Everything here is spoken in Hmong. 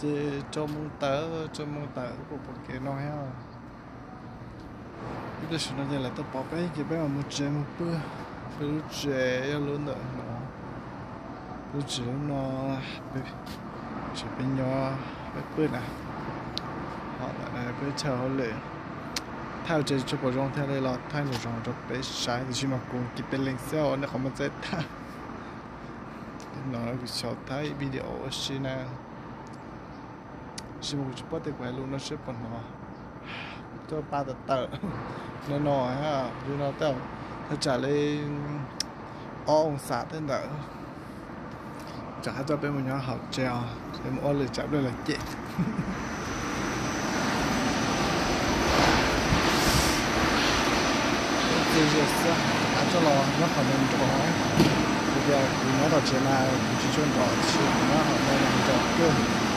Ces tso moo tawm, tso moo tawm pom pom kev no thiab. Ib pliag saum no ces lawv tuaj pov peb ces peb mam mus tsev mus pw. Peb lub tsev yog lub ntawm no, lub tsev lub no, tsev peb nyob peb pw na. Ho peb chaw hauj lwm, thaij tsev tsis pom zoo thiaj li los thaij los zoo rau peb saib, tiam sis mas kuv kis pes leeg xwb nej qhov muaj txaij thaij. No kuv xyaum thaij video ua si na. Tab sis mas kuv tsis paub tias kuv hais lus no seb puas hnov. Tuaj pab tawm tawm no no, li no thaj tsam li ob oo xas tej ntawd. Tsam qab coj peb mus nyob hauv tsev os, peb mus ua lwm tsam pliag lawv cem. Txiv zem xwb, rov qab coj los nyob qhov no nrov. Tias kuv nyob tom tsev mas kuv tsis tshua nrov, tiam sis kuv nyob qhov no mas nrov kawg.